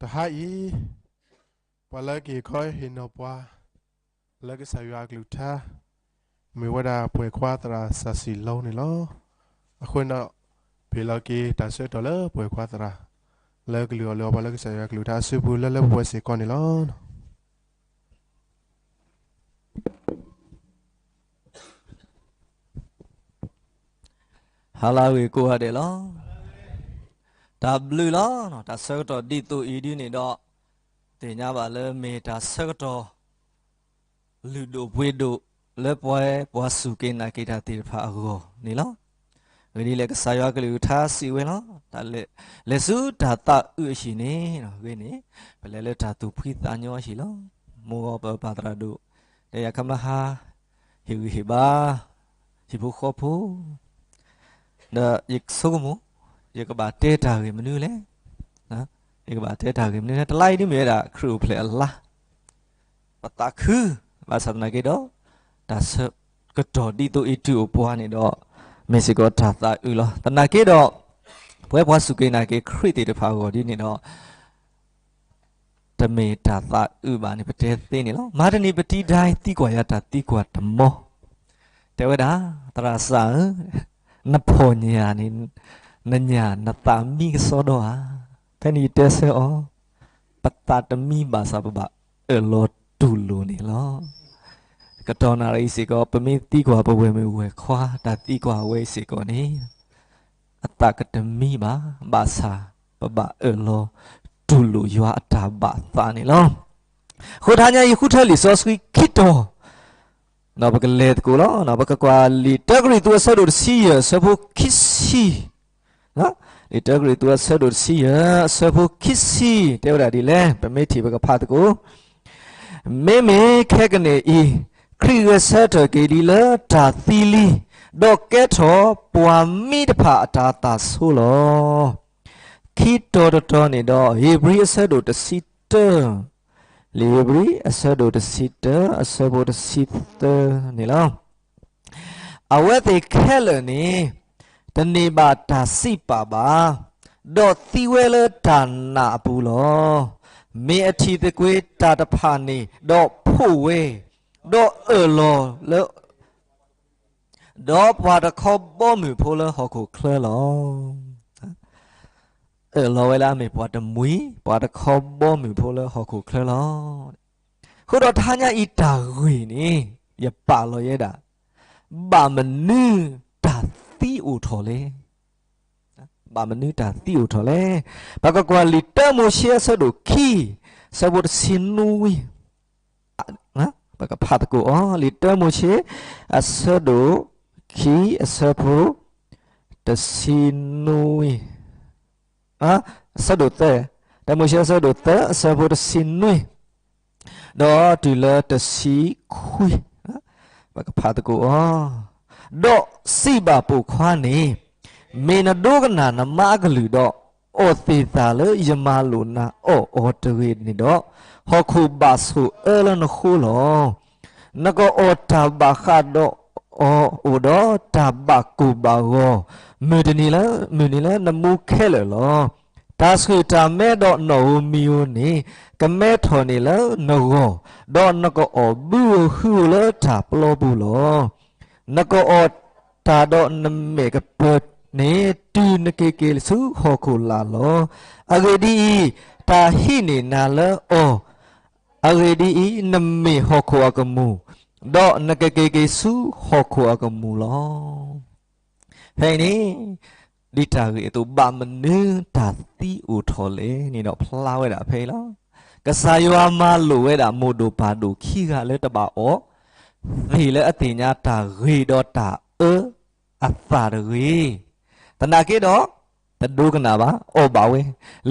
တဟါအံၤ ပှၤလၢကဟ့ၣ်ခီဟ့ၣ်နီၤပှၤ လၢကစၢ်ယွၤအကလုၢ်ကထါ မ့ၢ်ဝဲဒၣ်ပှဲၤခွါသရၣ်စၢ်စံၣ်လိန့ၣ်လီၤ. အဃိန့ၣ်ဒီး ပဟ့ၣ်လီၤက့ၤတၢ်ဆၢကတီၢ်လၢပှဲၤခွါသရၣ် လၢကလုၢ်အီၣ်လုၢ်အီပှၤလၢကစၢ်ယွၤအကလုၢ်ကထါအစုပူၤလၢလၢပှဲၤပှဲၤစ့ၢ်ကီးန့ၣ်လီၤ. ဟါလၢအဂ့ၤကိးဂၤဒဲးလီၤ. တၢ်ဘျုးလီၤ. တၢ်ဆၢကတီၢ်ဒ်သိးအံၤဒ်န့ၣ်ဒီး သ့ၣ်ညါဘၣ်လၢမ့ၢ်တၢ်ဆၢကတီၢ် လုၢ်ဒိၣ်ပှ့ၤဒိၣ် လၢပဝဲပှၤစူၢ်က့ၤနာ်က့ၤတၢ်သ့ၣ်တဖၣ်အဂီၢ်န့ၣ်လီၤ. အဂ့ၢ်ဒ်လဲၣ် ကစၢ်ယွၤကလုၢ်ကထါစံးဝဲလီၤ. တၢ်လဲၤဆူတၢ်သးအုးအဟံၣ်န့ၣ် အဂ့ၢ်န့ၣ် ပလဲၤလၢတၢ်သူၣ်ဖှံသးညီအဟံၣ်လီၤ. မိၢ်ဂီၤပပၢ်သရၣ်ဒိၣ် ဒီးယၤခဲမဟါ ဟ့ၣ်ဂံၢ်ဟ့ၣ်ဘါ ဟံၣ်ဖိဃီဖိ ဒီးယဆိကမိၣ် ယကဘၣ်တဲတၢ်ဂ့ၢ်မနုၤလဲၣ်. ယကဘၣ်တဲတၢ်ဂ့ၢ်မနုၤလဲၣ်. တလါအံၤဒ်မ့ၢ်ဝဲဒၣ်ခရံာ်အိၣ်ဖျဲၣ်အလါ ပသးခု ဘၣ်ဆၣ်သနာ်က့ဒီး တၢ်ဆၢကတီၢ်ဒ်သိးအံၤတုၤအိၣ်ပှၤန့ၣ်ဒီး မ့ၢ်စ့ၢ်ကီးတၢ်သးအုးလီၤ. သနာ်က့ဒီး ပဝဲပှၤစူၢ်က့ၤနာ်က့ၤခရံာ်သ့ၣ်တဖၣ်အဂီၢ်ဒ်န့ၣ်ဒီး တမ့ၢ်တၢ်သးအုးဘၣ်န့ၣ် ပတဲသ့န့ၣ်လီၤ. မၤတနံၤပတံၤဒဲး သံကွၢ်ယၤတၢ်သံကွၢ်တမီ တဲဝဲဒၣ်, သရၣ်စၢ်ဧၢ, နဖီၣ်ညၣ်န့ၣ် နညၣ်နသးမံကစီဒီဧါ. ဖဲန့ၣ်ယတဲဆၢအီၤ, ပသးတမံဘၣ်ဆၣ်ပဘၣ်အၢၣ်လီၤတူၢ်လိာ်န့ၣ်လီၤ. ကတီၢ်နၣ်ရံၣ်အံၤစ့ၢ်ကီး ပမ့ၢ်သံကွၢ်ပဝဲၢ်မုၣ်ဝဲၢ်ခွါ တၢ်သံကွၢ်ဝဲအံၤစ့ၢ်ကီးန့ၣ် အသးကတမံဘၣ်, ဘၣ်ဆၣ်ပဘၣ်အၢၣ်လီၤတူၢ်လိာ်ယွၤအတၢ်ဘၣ်သးန့ၣ်လီၤ. အဃိတဟါညါအံၤ ဃုထၢလံာ်စီဆှံခံတီၤ ဒီးပကလဲၤသကိးလီၤ. ပကကွၢ်လံာ်တၢကရံၣ်သူးအဆၢဒိၣ်တဆံယဲၢ် အဆၢဖိခံဆံ, လံာ်တၢကရံၣ်သူးအဆၢဒိၣ်တဆံယဲၢ် အဆၢဖိခံဆံ တဲဝဲဒၣ်ဒ်လဲၣ်, ပမ့ၢ်ထံၣ်ပကဖးသကိး မ့မ့ၢ်ခဲကနံၣ်အံၤ ခရံာ်ဂဲၤဆၢထၢၣ်က့ၤလံလၢတၢ်သံလံ, ဒီးကဲထီၣ်ပှၤမံတဖၣ်အတၢ်သးဆိလီၤ. ခံတီၤတတီၤန့ၣ်ဒီး ဧ့ၤဘြံၤအဆၢဒိၣ်တဆံတၢ, လံာ်ဧ့ၤဘြံၤအဆၢဒိၣ်တဆံတၢ အဆၢဖိတဆံသၢန့ၣ်လီၤ. အဝဲသ့ၣ်ခဲလၢာ်န့ၣ် တန့ၢ်ဘၣ်တၢ်စံးပာ်ဘၣ်, ဒီးသံဝဲလၢတၢ်နာ်အပူၤလီၤ. မ့ၢ်အထံၣ်သကွ့ၤတၢ်တဖၣ်န့ၣ် ဒီးဖှိၣ်ဝဲ, ဒီးအၢၣ်လီၤလၢ ဒီးပှၤတခီဘီမုၢ်ဖိလၢဟီၣ်ခိၣ်ချၢလီၤ. အၢၣ်လီၤဝဲလၢအမ့ၢ်ပှၤတမှံၤ, ပှၤတခီဘီမုၢ်ဖိလၢဟီၣ်ခိၣ်ချၢလီၤ. အဃိဒီးတဟါညါအံၤတၢ်ဂ့ၢ်န့ၣ် ယပာ်လီၤယဲဒၣ်, ဘၣ်မနုၤတၢ်သံအိၣ်ထီၣ်လဲၣ်. ဘၣ်မနုၤတၢ်သံအိၣ်ထီၣ်လဲၣ်. ပကကွၢ်လံာ်တၢမိၤၡ့အဆၢဒိၣ်ခံ, အဆၢဖိတဆံနွံ ပကဖးသကိးအီၤ, လံာ်တၢမိၤၡ့ အဆၢဒိၣ်ခံ အဆၢဖိ တဆံနွံ, အဆၢဒိၣ်သၢ, တၢမိၤၡ့အဆၢဒိၣ်သၢ အဆၢဖိတဆံနွံ ဒီးတုၤလၢတဆံခွံ, ပကဖးသကိးအီၤ, ဒီးစံးဘၣ်ပိာ်ခွါန့ၣ်, မ့ၢ်နဒိကနၣ်နမါအကလုၢ်ဒီး အီၣ်သ့ၣ်သၣ်လၢယမၤလိာ်နၤအီၣ်အီၤတဂ့ၤန့ၣ်ဒီး, ဟီၣ်ခိၣ်ဘၣ်ဆိၣ်အၢလၢနဃိလီၤ. နကအီၣ်တၢ်ဘၣ်ဃးဒီးအီၤအိၣ်ဒီးတၢ်ဘၣ်ကိၢ်ဘၣ်ဂီၤ, မုၢ်တနံၤလၢ မုၢ်နံၤလၢနမူခဲလၢာ်လီၤ. တၢ်ဆှုၣ်တၢ်မဲဒီးနီၣ်ဧိၤမံၤဧိၤန့ၣ် ကမဲထီၣ်န့ၢ်လၢနဂီၢ်, ဒီးနကအီၣ်ဘုဧိၤဟုဧိၤလၢတၢ်ပျီပူၤလီၤ. နကအီၣ်တၢ်ဒီးနမဲာ်ကပၢၤန့ၣ် တုၤနက့ၤက့ၤဆူဟီၣ်ခိၣ်လာ်လီၤ. အဂ့ၢ်ဒ်အံၤ, တၢ်ဟံးန့ၢ်နၤလၢအီၤ, အဂ့ၢ်ဒ်အံၤ, နမ့ၢ်ဟီၣ်ခိၣ်အကမူၣ်, ဒီးနကက့ၤက့ၤဆူဟီၣ်ခိၣ်အကမူၣ်လီၤ. ဖဲအံၤန့ၣ် ဒ်တၢ်ဂ့ၢ်အသိး ဘၣ်မနုၤတၢ်သံအိၣ်ထီၣ်လဲၣ်န့ၣ်ဒီး ဖျါဝဲဒၣ်ဖဲအံၤလီၤ. ကစၢ်ယွၤမၤလိာ်ဝဲဒၣ်မိၢ်ဒိၣ်ပၢ်ဒိၣ်ခံဂၤလၢတဘၣ်အီၣ်သ့ၣ်လၢအသ့ၣ်ညါတၢ်ဂ့ၤဒီးတၢ်အၢအသးတဂ့ၤ. သနာ်က့ဒီး တဒိကနၣ်ဘၣ်, အီၣ်ဘၣ်ဝဲ,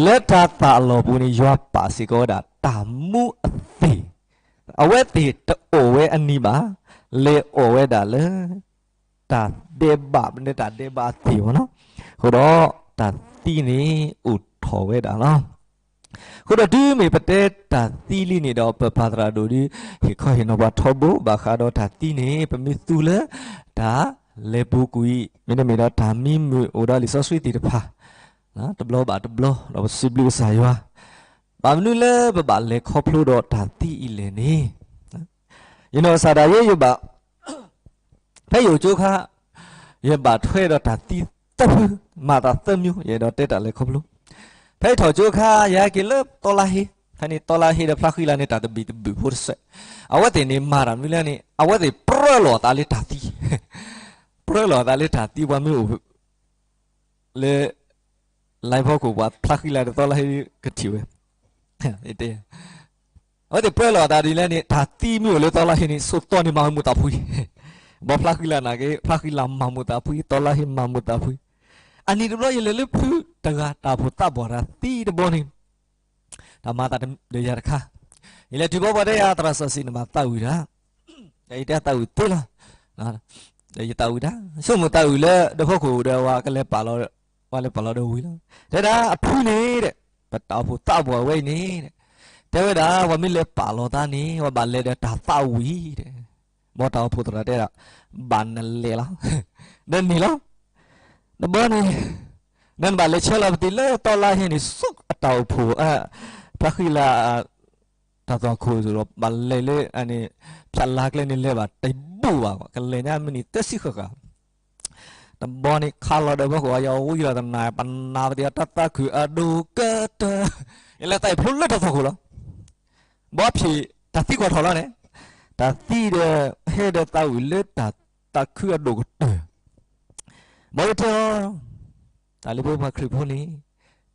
လၢတၢ်သးအလီၢ်ပူၤန့ၣ် ယွၤပာ်စ့ၢ်ကီးဝဲဒၣ်တၢ်မူအသ့ၣ်, အဝဲသ့ၣ်တအီၣ်ဝဲအနံၤဘၣ်, လဲၤအီၣ်ဝဲဒၣ်လၢ တၢ်ဒဲးဘး, တၢ်ဒဲးဘးအသ့ၣ်အီၤနီၤ. အဃိဒီး တၢ်သံန့ၣ်အိၣ်ထီၣ်ဝဲဒၣ်လီၤ. အဃိဒီးတုၤမ့ၢ်ပတဲတၢ်သံလံန့ၣ်ဒီး ပပၢ်သရၣ်ဒိၣ်ဒုး ဟ့ၣ်ခီဟ့ၣ်နီၤပှၤထီဘိ ဘၣ်ဃးဒီးတၢ်သံန့ၣ် ပမ့ၢ်သူလၢ တၢ်လဲၤပူၤကွံာ် မ့တမ့ၢ်ဒီးတၢ်မံမုာ်အိၣ်ဒီးလံာ်စီဆှံသ့ၣ်တဖၣ် တဘျီဘၣ်တဘျီ ဒီးပစံးဘျုးကစၢ်ယွၤ ဘၣ်မနုၤလၢပဘၣ်လဲၤခီဖျိဒီးတၢ်သံအံၤလဲၣ်န့ၣ်, ယနီၢ်ကစၢ်ဒၣ်ယဲယဘၣ် ဖဲယအိၣ်ကၠိခါ ယဘၣ်ထွဲဒီးတၢ်သံသၢဖု, မၤတၢ်သၢမၠိ, ယအဲၣ်ဒိးတဲတၢ်လဲၤခီဖျိ. ဖဲယထီၣ်ကၠိခါ ယဟဲက့ၤလၢသီလါဟ့, ဖဲန့ၣ်သီလါဟ့ဒီးဖျါဃံလၤန့ၣ် တၢ်တဘံၣ်တဘုၣ်ဖိတစဲး, အဝဲသ့ၣ်န့ၣ်မၤတၢ်မနုၤလဲၣ်န့ၣ် အဝဲသ့ၣ်ပြၢလိာ်အသးလၢတၢ်သံ, ပြၢလိာ်အသးလၢတၢ်သံ ပှၤမ့ၢ်အိၣ် လၢ လါဖီခိၣ် ပှၤဖျါဃံလၤဒီးသီလါဟ့ကထံၣ်ဝဲ, အဝဲသ့ၣ်ပြၢလိာ်အသးဒ်လဲၣ်န့ၣ် တၢ်သံမ့ၢ်အိၣ်လၢသီလါဟ့န့ၣ် ဆိးသီန့ၣ်မၤမူးသးဖှံ, ဘီဖျါဃံလၤနာ်က့ ဖျါဃံလၤမၤမူးသးဖှံ, သီလါဟ့မၤမူးသးဖှံ. အနံၤတဘျီယလဲၤလၢဖုတဂၤတၢ်အိၣ်ဖှိၣ်သးပှၢ်တၢ်သံတဘီန့ၣ် တၢ်မၤသးဒီးယၤတခါ, ယလဲၤတုၤဘီပှၤတဲယၤ သရၣ်စီဆှံန့ၣ်မၤသးဝံၣ်တၢ်, ဒီးယတဲသးဝံၣ်သ့လီၤ, ဒီးယသးဝံၣ်တၢ် ဆိကမိၣ်သးဝံၣ်လၢဒီးဖီခိၣ်ဒီး ဝဲကလဲၤပာ်လီၤ, ဝဲလဲၤပာ်လီၤဒီးဝံၤလီၤ. တဲဒၣ်အဖုန့ၣ်ဒီး ပတၢ်အိၣ်ဖှိၣ်သးပှၢ်ဝဲအံၤန့ၣ် တဲဝဲဒၣ် ပှၤမ့ၢ်လဲၤပာ်လီၤသးန့ၣ် ပဘၣ်လဲၤဒီးတၢ်သးဝံၣ်ဒီး, ဘီတၢ်အိၣ်ဖှိၣ်သရၣ်တဲဒၣ် ဘၣ်နလဲၤလီၤ, ဒီးန့ၣ်လီၤ. တဘီန့ၣ် နဘၣ်လဲၤဆဲးလီၤပသံးလၢသီလါဟ့န့ၣ် ဆူအတၢ်အိၣ်ဖှိၣ် ဖျါဃံလၤ တၢ်သွၣ်ခိၣ်စ့ၢ်ကီး ဘၣ်လဲၤလၢ ဖၠးလါကျဲန့ၣ် လဲၤဘၣ်တဘူၣ်ဘၣ်, ကလဲၤညါမံးနံးသၢဆံဃၣ်ဃၣ်, တဘီန့ၣ်ခးလီၤဒီးဖီခိၣ် ယဝံလီၤတနၤ ပနာ်ပသံးတၢ်သးခုအဒိၣ်ကတၢၢ်, ယလဲၤသးအံၤဖျိလၢတၢ်သွၣ်ခိၣ်လီၤ. ဘီဖံးတၢ်သံကွၢ်ထီၣ်လီၤန့ၣ်, တၢ်သံဒီး ဟဲဒီးသးဝံၣ်လၢတၢ်သးခုအဒိၣ်ကတၢၢ်, ဘီဝဲတဲအီၤ, တၢ်လၢပဝဲပှၤခရံာ်ဖိန့ၣ်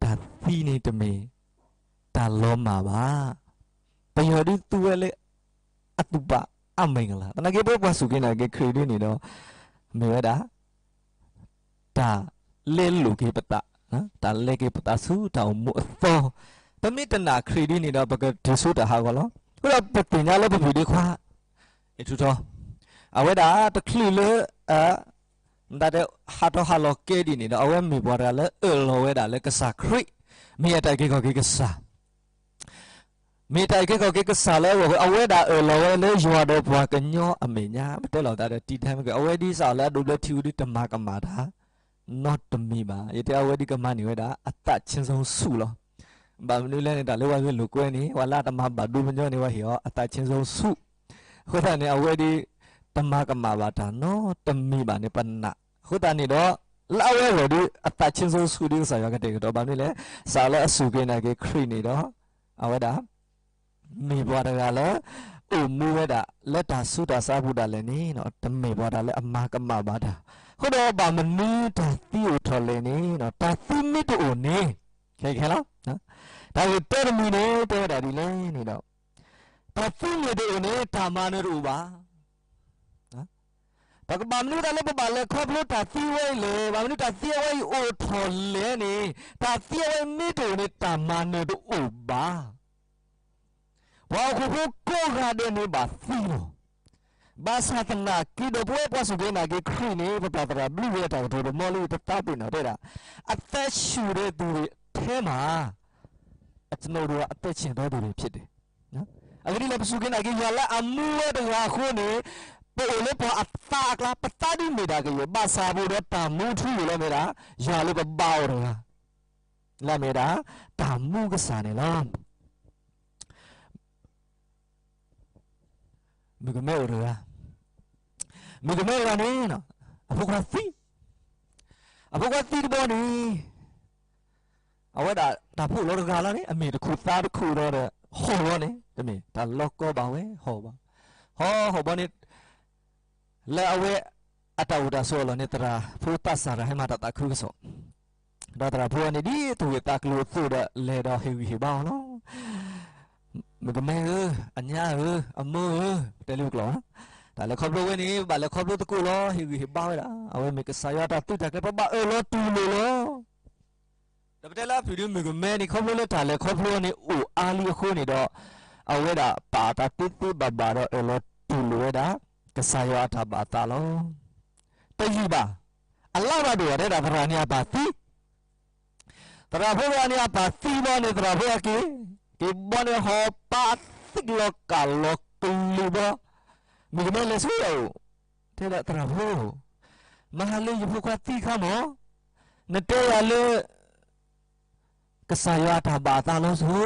တၢ်သံန့ၣ်တမ့ၢ် တၢ်လီၤမၢ်ဘၣ်. ပယီၤဒုးသူဝဲလၢ အသူၣ်ပာ်အမ့ၢ်ကလၤ, သနာ်က့ပဝဲပှၤစူၢ်က့ၤနာ်က့ၤခရံာ်ဒ်န့ၣ်ဒီး မ့ၢ်ဝဲဒၣ် တၢ်လဲလိာ်က့ၤပသး, တၢ်လဲက့ၤပသးဆူတၢ်အိၣ်မူအသီ, ပမ့ၢ်တနာ်ခရံာ်ဒ်န့ၣ်ဒီး ပကတုၤဆူတၢ်ဟးဂီၤလီၤ. အဃိဒီးပသ့ၣ်ညါလၢပပုၢ်ဒ့ခွါ အထူးထီ အဝဲဒၣ်တချုးလၢ မတၤတဲ ဟးထီၣ်ဟးလီၤကဲဒ်န့ၣ်ဒီး အဝဲမ့ၢ်ပှၤတဂၤလၢအၢၣ်လီၤဝဲဒၣ်လၢကစၢ်ခရံာ် မ့ၢ်အတၢ်အုၣ်က့ၤခီၣ်က့ၤကစၢ်, မ့ၢ်တၢ်အုၣ်က့ၤခီၣ်က့ၤကစၢ်လၢအဂီၢ် အဝဲဒၣ်အၢၣ်လီၤဝဲလၢယွၤဒီးပှၤကညီအမဲာ်ညါ ပတဲလီၤသးဒီးတံၤဒဲမ့ၢ်ဂ့ၤ အဝဲဒ်စးလၢအဒိးဘျၢထံဝဲဒုးတမၤကမၣ်တၢ် နီတမံၤဘၣ်. ယတဲအဝဲဒ်ကမၤန့ၢ်ဝဲဒၣ် အသးချ့ဆုံးဆု လီၤ. ဘၣ်မနုၤလဲၣ်န့ၣ် တၢ်လၢပှၤဂဲၤလိာ်ကွဲန့ၣ် ပှၤလၢအတမၤဘၣ်ဒိပညီန့ၣ် ပှၤဟ့ၣ်အီၤ အသးချ့ဆုံးဆု အဃိသတးန့ၣ် အဝဲဒ် တမၤကမၣ်ဘၣ်တၢ်နီတမံၤဘၣ်န့ၣ် ပနာ်. အဃိသတးန့ၣ်ဒီး လၢအဝဲအဂီၢ်ဒ် အသးချ့ဆုံးဆု ဒ်ကစၢ်ယွၤကတဲာ်ကတီၤ ဘၣ်မနုၤလဲၣ် စးလၢအစူၢ်က့ၤနာ်က့ၤခရံာ်န့ၣ်ဒီး အဝဲဒၣ် မ့ၢ်ပှၤတဂၤလၢ အိၣ်မူဝဲဒၣ် လၢတၢ်ဆူးတၢ်ဆါအပူၤဒၣ်လဲာ်န့ၣ် တမ့ၢ်ပှၤတဂၤလၢအမၤကမၣ်ဘၣ်တၢ်. အဃိဒီးဘၣ်မနုၤတၢ်သံအိၣ်ထီၣ်လဲၣ်န့ၣ် တၢ်သံမ့ၢ်တအိၣ်န့ၣ် ခဲခဲလီၤ. တၢ်ဂ့ၢ်တၢတမံၤန့ၣ် တဲဝဲဒၣ်ဒ်လဲၣ်န့ၣ်ဒီး တၢ်သံမ့ၢ်တအိၣ်န့ၣ် တၢ်မၤနၢၤတအိၣ်ဘၣ်. ပကဘၣ်မနုၤတၢ်လၢပဘၣ်လဲၤခီဖျိတၢ်သံဝဲအံၤလဲၣ်. ဘၣ်မနုၤတၢ်သံအဝဲအံၤအိၣ်ထီၣ်လဲၣ်န့ၣ် တၢ်သံအဝဲအံၤမ့ၢ်တအိၣ်န့ၣ် တၢ်မၤနၢၤတအိၣ်ဘၣ်. ပှၤဟီၣ်ခိၣ်ဖိကိးဂၤဒဲးန့ၣ်ဘၣ်သံလီၤ. ဘၣ်ဆၣ်သနာ်က့ဒီး ပဝဲပှၤစူၢ်က့ၤနာ်က့ၤခရံာ်န့ၣ် ပပၢ်သရၣ်ဘျုးဝဲတၢ်ကတိၤတမီလၢတသးပ့ၤနီၣ်တဲဒၣ် အသက်ရှူတဲ့သူတွေထဲမှာ ကျွန်ုပ်တို့ဟာ အသက်ရှင်သောသူတွေဖြစ်တယ်. အဂ့ၢ်ဒ်လဲၣ် ပစူၢ်က့ၤနာ်က့ၤယွၤလၢအမူဝဲတဂၤအဃိန့ၣ် ပအိၣ်လၢပှၤအသးအကျါ ပသးဒ်မ့ၢ်ဒၣ်ကယဲၢ် ဘၣ်ဆၣ်ပအိၣ်ဒီးတၢ်မူထူယိာ်လၢမ့ၢ်ဒၣ် ယွၤလၢပဘါအီၤတဂၤ လၢအမ့ၢ်ဒၣ် တၢ်မူကစၢ်န့ၣ်လီၤ. မုၣ်ကမဲအိၣ်တဂၤ, မုၣ်ကမဲအိၣ်တဂၤန့ၣ် အဖိခွါသံ, အဖိခွါသံတဘီန့ၣ် အဝဲဒၣ်တၢ်ဖိးလီၤတဂၤလီၤန့ၣ် အမ့ၢ်တခူၣ်သးတခူၣ်ဒီး ဟီၣ်ဘီန့ၣ် တမ့ၢ်တၢ်လီၤကီဘၣ်ဝဲ ဟီၣ်ဘီ, ဟီၣ်ဟီၣ်ဘီန့ၣ် လၢအဝဲအတၢ်အိၣ်တၢ်ဆိးအလီၢ်န့ၣ် သရၣ်ဖိသးစၢ်တၢ်ဟဲမၤတၢ်သးခုကစီၣ်, ဒီးသရၣ်ဖိန့ၣ် ဒ်သူၣ်ဂ့ၢ်သးကျိၤအသိးဒီး လဲၤဒီးဟ့ၣ်ဂံၢ်ဟ့ၣ်ဘါအီၤလီၤ. မုၣ်ကမဲဧၢ, အညါဧၢ, အမိၢ်ဧၢ, ပတဲလၢပကျိာ်, တၢ်လဲၤခီဖျိဝဲန့ၣ် ပဘၣ်လဲၤခီဖျိသကိးလီၤ. ဟ့ၣ်ဂံၢ်ဟ့ၣ်ဘါဝဲဒၣ် အဝဲမ့ၢ်ကစၢ်ယွၤအတၢ်သုးတၢ်ကျဲၤ ပဘၣ်အၢၣ်လီၤတူၢ်လိာ်လီၤ. ဒီးပတဲလၢအဖုၣ်ဒုး မုၣ်ကမဲန့ၣ် ခီဖျိလၢတၢ်လဲၤခီဖျိန့ၣ်အိၣ်အါလံအဃိန့ၣ်ဒီး အဝဲဒၣ်ပာ်အသးသ့သ့ဘၣ်ဘၣ်ဒီးအၢၣ်လီၤတူၢ်လိာ်ဝဲဒၣ် ကစၢ်ယွၤအတၢ်ဘၣ်အသးလီၤ. တယံာ်ဘၣ် အလါဘၣ်ဒိၣ်ဘၣ်တဲဒၣ်သရၣ်န့ၣ်အပၢ်သံ သရၣ်ဖိတဂၤန့ၣ်အပၢ်သံဘီန့ၣ် သရၣ်ဖိအက့ၤ, က့ၤဘီန့ၣ်ဟီၣ်ပာ်သံလီၤကၢ်လီၤကလုာ်ဘီ, မုၣ်ကမဲလဲၤဆူအအိၣ်, တဲဒၣ်သရၣ်ဖိ, မဟါလၢယဖိခွါသံခါမး, နတဲယၤလၢ ကစၢ်ယွၤအတၢ်ဘၣ်အသးလီၤဆိ,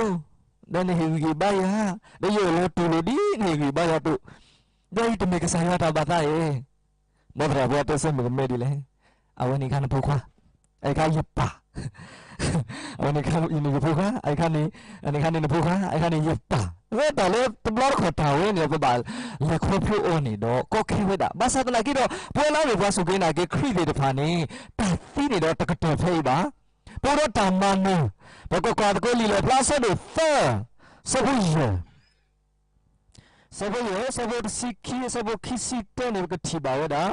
ဒီးနဟ့ၣ်ဂံၢ်ဘါယၤ, ဒီးယအၢၣ်လီၤတူၢ်လိာ်ဒ်နဟ့ၣ်ဂံၢ်ဘါယၤအသိး, ဒီးအံၤတမ့ၢ်ကစၢ်ယွၤတၢ်ဘၣ်သးဧါ. မ်သရၣ်ဖိတဲဆၢမုၢ်ကမဲဒ်လဲၣ်. အဝဲန့ၣ်အခါနဖိခွါ, အခါယပၢ်, အဝဲန့ၣ်အခါယဖိခွါ, အခါန့ၣ်နဖိခွါ, အခါန့ၣ်ယပၢ်, အဝဲတၢ်လၢတဘျီတခီၣ်တၢ်ဝဲန့ၣ် ပဘၣ်လဲၤခီဖျိအီၤန့ၣ်ဒီး ကီခဲဝဲဒၣ်. ဘၣ်ဆၣ်သနာ်က့ဒီး ပဝဲလၢအမ့ၢ်ပှၤစူၢ်က့ၤနာ်က့ၤခရံာ်သ့ၣ်တဖၣ်န့ၣ် တၢ်သံန့ၣ်ဒီးတကတၢၢ်ဖဲအံၤဘၣ်. ပအိၣ်ဒီးတၢ်မၤနၢၤ, ပကကွၢ်သကိးလံာ်လီၣ်ဖျါအဆၢဒိၣ်သၢ, ဆၢဖိယဲၢ်, ဆၢဖိယဲၢ်, ဆၢဖိတဆံခံ, ဆၢဖိခံဆံတၢန့ၣ် ပကထံၣ်ဘၣ်ဝဲဒၣ် တၢ်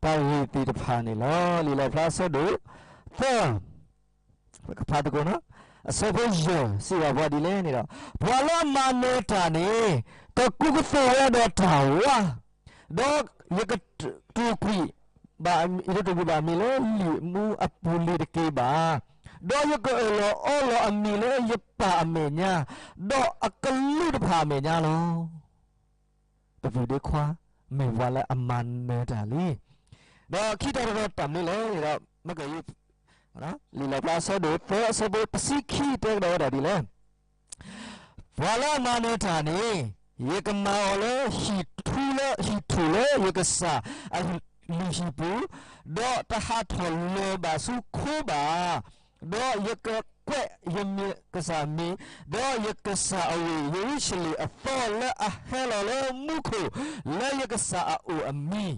ဂ့ၢ်သ့ၣ်တဖၣ်န့ၣ်လီၤ. လံာ်လီၣ်ဖျါအဆၢဒိၣ်သၢ, ပကဖးသကိး, အဆၢဖိယဲၢ် စံးဘၣ်ပှၤဒ်လဲၣ်န့ၣ်ဒီး, ပှၤလၢအမၤနၢၤတၢ်န့ၣ် ကကူးကသိးဝဲဒီးတၢ်ဝး, ဒီးယကတိာ်ကွံာ်ဘၣ်, ယကတိာ်ကွံာ်ဘၣ်အမံၤလၢလံာ်မူအပူၤလံၤတက့ၢ်ဘၣ်. ဒီးယကအၢၣ်လီၤအီလီၤအမံၤလၢယပၢ်အမဲာ်ညါ, ဒီးအကလူးတဖၣ်အမဲာ်ညါလီၤ. ပပုၢ်ဒ့ခွါ မ့ၢ်ပှၤလၢအမၤနၢၤတၢ်လံ. ဒီးခံတီၤတတီၤတၢ်မနုၤလဲၣ်န့ၣ်ဒီး, မ့ၢ်ကယ လံာ်လီၣ်ဖျါအဆၢဒိၣ်သၢ အဆၢဖိတဆံခံတဲကဒီးဝဲဒၣ်ဒ်လဲၣ်. ပှၤလၢအမၤနၢၤတၢ်န့ၣ် ယကမၤအီၤလၢဟံၣ်ထူၣ်လၢ, ဟံၣ်ထူၣ်လၢယကစၢ်အလုၢ်ဟံၣ်ပူၤ, ဒီးတဟးထီၣ်လၢၤဘၣ်ဆူခိဘၣ်, ဒီးယကကွဲးယမံၤကစၢ်မံၤ, ဒီးယကစၢ်အဝ့ၢ်ယရူၤၡလ့ၣ်အသီလၢအဟဲလီၤလၢမူခိၣ် လၢယကစၢ်အအိၣ်အမံၤ,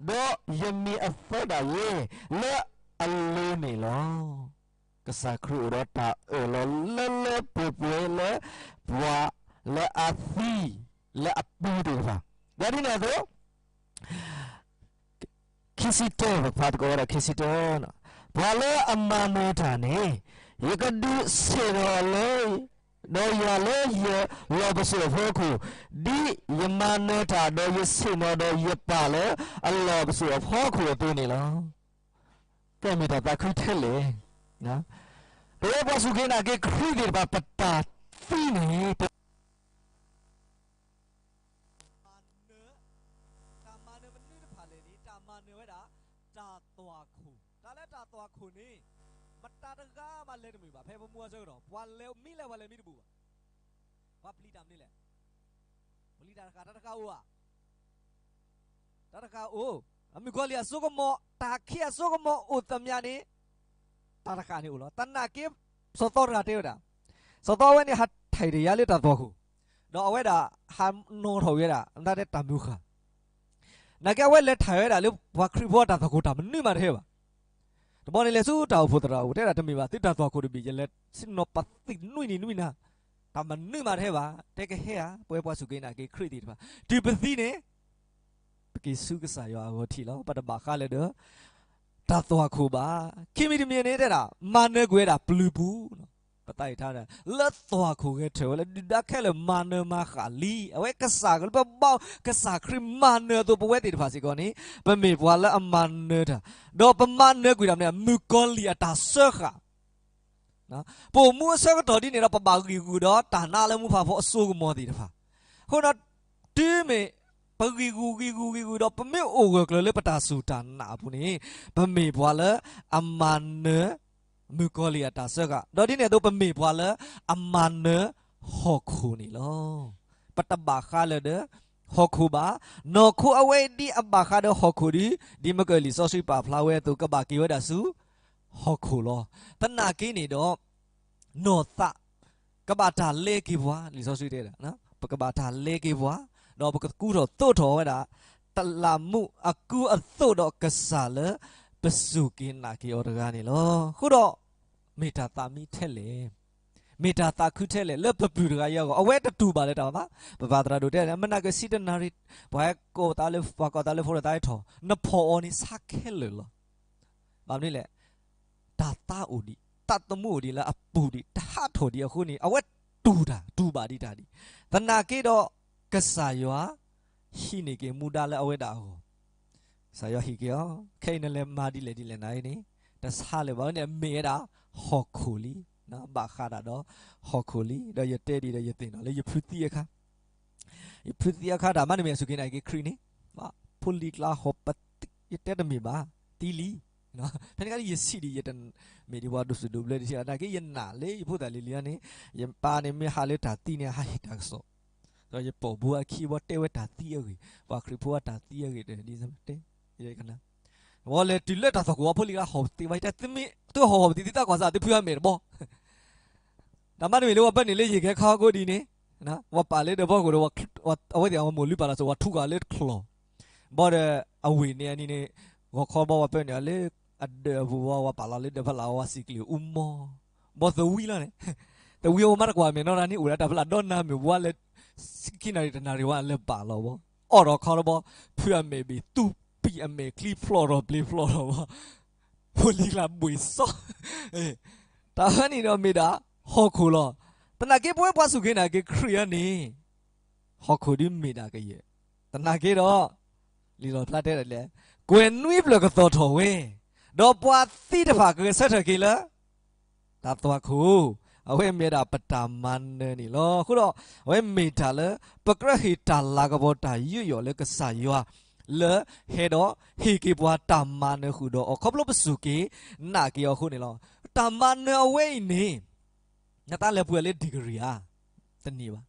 ဒီးယမ့ၢ်အသီဒၣ်ယဲလၢအလိၤန့ၣ်လီၤ. ကစၢ်ခရံာ်အိၣ်ဒီးတၢ်အၢၣ်လီၤလၢလၢပှဲၤပှဲၤလၢ ပှၤလၢအသံလၢအပူၤသ့ၣ်တဖၣ်, ဒီးဒ်န့ၣ်အသိး ခံဆံတၢ ပကဖးသကိးဝဲဒၣ်ခံဆံတၢ, ပှၤလၢအမၤနၢၤတၢ်န့ၣ် ယကဒုးဆ့ၣ်နီၤလၢ ဒီးယၤလၢယလီၢ်ပစိာ်အဖီခိၣ်, ဒ်ယမၤနၢၤတၢ်ဒီးယဆ့ၣ်နီၤဒီးယပၢ်လၢအလီၢ်ပစိာ်အဖီခိၣ်အသိးန့ၣ်လီၤ. ကဲမ့ၢ်တၢ်သးခုထဲလဲၣ်. ပဝဲပှၤစူၢ်က့ၤနာ်က့ၤခရံာ်သ့ၣ်တဖၣ် ပတၢ်သံန့ၣ် ပ မၤနၢၤ, တၢ်မၤနၢၤမနုၤတဖၣ်လဲၣ်န့ၣ် တၢ်မၤနၢၤဝဲဒၣ် တၢ်သွၣ်ခိၣ်, တၢ်လၢတၢ်သွၣ်ခိၣ်န့ၣ် မတၤတဂၤမးလဲၤတမုာ်ဘၣ်. ဖဲပမူအဆၢကတီၢ် ပှၤလဲၤမံလၢပှၤလဲၤမံတဘူၣ်ဘၣ်. ပှၤပျံၤတၢ်မနုၤလဲၣ်. ပျံၤတၢ်တဃၣ်, တၢ်တဃၣ်အိၣ်ဧါ. တၢ်တဃၣ်အိၣ်, အမုၣ်ကီၤလံၢ်အစိကမီၤ, တၢ်ခံးအစိကမီၤအိၣ်သမျးန့ၣ် တၢ်တဃၣ်န့ၣ်အိၣ်လီၤ. သနာ်က့ စီၤသီတဂၤတဲဝဲဒၣ်, စီၤသီဝဲန့ၣ် ဟးထဲးတယါလၢတၢ်သွၣ်ခိၣ်, ဒီးအဝဲဒၣ်ဟးနီၤထီၣ်ဝဲဒၣ် မတၤတဲတၢ်မုၢ်ဃၢ်, နာ်က့အဝဲလဲၤထဲးဝဲဒၣ်လၢပှၤခရံာ်ဖိတၢ်သွၣ်ခိၣ် တၢ်မနုၤမးတဟဲဘၣ်. တဘျီန့ၣ်လဲၤဆူတၢ်အိၣ်ဖှိၣ်သရၣ်အိၣ် တဲဒၣ်တမ့ၢ်ဘၣ် သုတၢ်သွၣ်ခိၣ်တဘ့ၣ် ယလဲၤဆ့ၣ်နီၤပသံၣ်နွံနံၤနွံနၤ, တၢ်မနုၤမးတဟဲဘၣ်. တဲကဟဲဧါ, ပဝဲပှၤစူၢ်က့ၤနာ်က့ၤခရံာ်သ့ၣ်တဖၣ် တုၤပသံန့ၣ် ပက့ၤဆူကစၢ်ယွၤအဂီၢ်ထံးလီၤ. ပတဘၣ်ဃးလၢၤဒီး တၢ်သွၣ်ခိၣ်ဘၣ်. ခံမံၤတမံၤန့ၣ်တဲဒၣ် မၤနၢၤကွံာ်ဝဲဒၣ်ပျုၤပူၤ, ပသးအံၤထါဒၣ် လၢသွၣ်ခိၣ်ဂဲၤထၢၣ်ဝဲလၢဒုၣ်ဒါခဲလၢာ်မၤနၢၤမၤဃၣ်လံ. အဝဲကစၢ်ကလုၢ် ပဘၣ်ကစၢ်ခရံာ်မၤနၢၤအသိး ပဝဲသ့ၣ်တဖၣ်စ့ၢ်ကီးန့ၣ် ပမ့ၢ်ပှၤလၢအမၤနၢၤတၢ်, ဒီးပမၤနၢၤကွံာ်တၢ်မနုၤ မုၣ်ကီၤလံၢ်အတၢ်စၢဃာ် ပအိၣ်မူအဆၢကတီၢ်ဒ်န့ၣ်ဒီး ပဘၣ်ဂံၢ်ဂူာ်ဒီးတၢ်နါလၢမူဖးဖီအစိကမီၤသ့ၣ်တဖၣ်. အဃိဒီး တုၤမ့ၢ်ပဂံၢ်ဂူာ်ဂံၢ်ဂူာ်ဂံၢ်ဂူာ်ဒီး ပမ့ၢ်အိၣ်ဂၢၢ်ကျၢၤလၢပတၢ်စူၢ်တၢ်နာ်အပူၤန့ၣ် ပမ့ၢ်ပှၤလၢအမၤနၢၤ မုၣ်ကီၤလံၢ်အတၢ်စၢဃာ်, ဒီးဒ်န့ၣ်အသိး ပမ့ၢ်ပှၤလၢအမၤနၢၤဟီၣ်ခိၣ်န့ၣ်လီၤ. ပတဘၣ်ဃးလၢၤဒီးဟီၣ်ခိၣ်ဘၣ်. နီၢ်ခိအဝဲဒ်အဘၣ်ဃးဒီးဟီၣ်ခိၣ်ဒီး ဒ်မ့ၢ်ကလံာ်စီဆှံပာ်ဖျါဝဲအသိး ကဘၣ်က့ၤဝဲဒၣ်ဆူ ဟီၣ်ခိၣ်လီၤ. သနာ်က့န့ၣ်ဒီး နီၢ်သး ကဘၣ်တၢ်လဲက့ၤပှၤ, လံာ်စီဆှံတဲဒၣ် ပကဘၣ်တၢ်လဲက့ၤပှၤ, ဒီးပကကူထီၣ်သိးထီၣ်ဝဲဒၣ် တလးမူးအကူအသိးဒီးကစၢ်လၢပစူၢ်က့ၤနာ်က့ၤအီၤတဂၤန့ၣ်လီၤ. အဃိဒီး မ့ၢ်တၢ်သးမံထဲလဲၣ်, မ့ၢ်တၢ်သးခုထဲလဲၣ် လၢပပုၢ်တဂၤအံၤအဂီၢ်, အဝဲတတူၢ်ဘၣ်လၢၤတၢ်ဘၣ်. ပပၢ်သရၣ်ဒိၣ်တဲ မနၤက့ၤဆံတနၣ်ရံၣ်, ပှၤကိးသးလၢ ပှၤကိးသးလၢဖိသၣ်အံၤထီၣ်, နဖီၣ်အီၤန့ၣ်ဆါခဲလၢာ်လီၤ. ဘၣ်မနုၤလဲၣ်, တၢ်သးအိၣ်ဒံး, သးသမူအိၣ်ဒံးလၢအပူၤဒံး, တဟးထီၣ်ဒံးအဃိန့ၣ် အဝဲတူၢ်တၢ်, တူၢ်ဘၣ်ဒံးတၢ်ဒံး. သနာ်က့ဒီး ကစၢ်ယွၤ ဟံးန့ၢ်က့ၤမူဒါလၢအဝဲဒၣ်အဂီၢ်, ကစၢ်ယွၤဟံးက့ၤအီၤ, ခဲအံၤနလဲၤမၤဒ်လဲၣ်ဒ်လဲၣ်နၤအံၤန့ၣ် တဆါလၢၤဘၣ်န့ၣ် မ့ၢ်ဝဲဒၣ်ဟီၣ်ခိၣ်လံ, ဘၣ်ဃးဒၣ်ဒီးဟီၣ်ခိၣ်လံ. ဒီးယတဲဒံးဒီးယသ့ၣ်နီၣ်လၢယဖုသံအခါ ယဖုသံအခါတၢ်မၤနၢၤမ့ၢ်အစူၢ်က့ၤနာ်က့ၤခရံာ်န့ၣ်, ဖိလံၤကျါဟီၣ်ပသံး ယတဲတမ့ၢ်ဘၣ်, သံလံ. ဖဲန့ၣ်အခါ ယဆံးဒံး ယတမ့ၢ်ဒံးပှၤဒိၣ်စူၣ်ဒိၣ်ဘျၢဒံးဆံးဘၣ်, နာ်က့ ယနာ်လၢယဖိသၣ်လံၤလံၤန့ၣ်, ယပၢ်န့ၣ်မ့ၢ်ဟးလၢတၢ်သံန့ၣ် ဟးဟ့ၣ်တၢ်ကစီၣ်, ဒီးယပိာ်ဘိအခံဘီတဲဝဲတၢ်သံအဂ့ၢ်, ပှၤခရံာ်ဖိအတၢ်သံအဂ့ၢ်တဲ, ဝဲလဲၤတုၤလၢတၢ်သီၣ်ခိၣ်အဖီလာ် ဟီၣ်ပသံးဝဲ တၢ်သံမ့ၢ်သုဟီၣ်ပသံးသံတၢ်ကွၢ်စၢ် သုဖုအမဲာ်တဘီ တၢ်မၤတမံၤလၢပှၤပၢန့ၣ်လၢယကဲခါကိးဒ်န့ၣ်, ပှၤပာ်လၢဒၢးဘီခိၣ်ဒီး အဝဲသ့ၣ်အမိၢ်လုၢ်ပာ်လီၤစိၤ ပှၤထူးကၤလၢတချီၣ်, ဘၣ်ဒီး အဝ့ၢ်န့ၣ်အနံၤန့ၣ် ဂီၤခီဘီပှၤပၢန့ၣ်လၢ အဒၢးအပူၤဝဲ ပှၤပာ်လီၤလၢဒၢးဖီလာ်ဝဲ စံးကလံၤအူမီၢ်, ဘီသဝံလီၤန့ၣ်, သဝံအဝဲမၤတကွၢ်မဲာ်နီတဂၤန့ၣ် အိၣ်ဒီးတၢ်ဖီလာ်ဒီနၤမ့ၢ်ဘၣ်လၢ ခံနၣ်ရံၣ်တနၣ်ရံၣ်ဝဲ အလဲၤပာ်လီၤဘီ, အီၣ်ဒီးခီတဘီ, ဖုအမဲာ်ဘ့ၣ်သူပံာ် အမဲာ်ချံဖျိးထီၣ်ဘျ့ဖျိးထီၣ်ဘီ ဖိလံၤကျါဘှ့ၣ်စီ, တၢ်ဝဲန့ၣ်ဒီးမ့ၢ်ဒၣ် ဟီၣ်ခိၣ်လီၤ. သနာ်က့ ပဝဲပှၤစူၢ်က့ၤနာ်က့ၤခရံာ်အံၤန့ၣ် ဟီၣ်ခိၣ်ဒုးမ့ၢ်ဒၣ်ကယဲၢ်, သနာ်က့ဒီး လံာ်လီၣ်ဖျါတဲဒ်လဲၣ်, ကွဲၤနွံဖျၢၣ်ကသီၣ်ထီၣ်ဝဲ, ဒီးပှၤသံတဖၣ်ကဂဲၤဆၢထၢၣ်က့ၤလၢ တၢ်သွၣ်ခိၣ်, အဝဲမ့ၢ်ဒၣ်ပတၢ်မၤနၢၤန့ၣ်လီၤ. အဃိဒီး အဝဲမ့ၢ်တၢ်လၢ ပကြၢးဟ့ၣ်တၢ်လၤကပီၤတၢ်ယူးယီၣ်လၢကစၢ်ယွၤ လၢဟဲဒီးဟ့ၣ်က့ၤပှၤတၢ်မၤနၢၤဃုာ်ဒီးအီၤ ခီဖျိပစူၢ်က့ၤနာ်က့ၤအီၤအဃိန့ၣ်လီၤ. တၢ်မၤနၢၤအဝဲအံၤန့ၣ် နတၢ်လဲၤပှ့ၤလၢ degree ဧါ, တန့ၢ်ဘၣ်.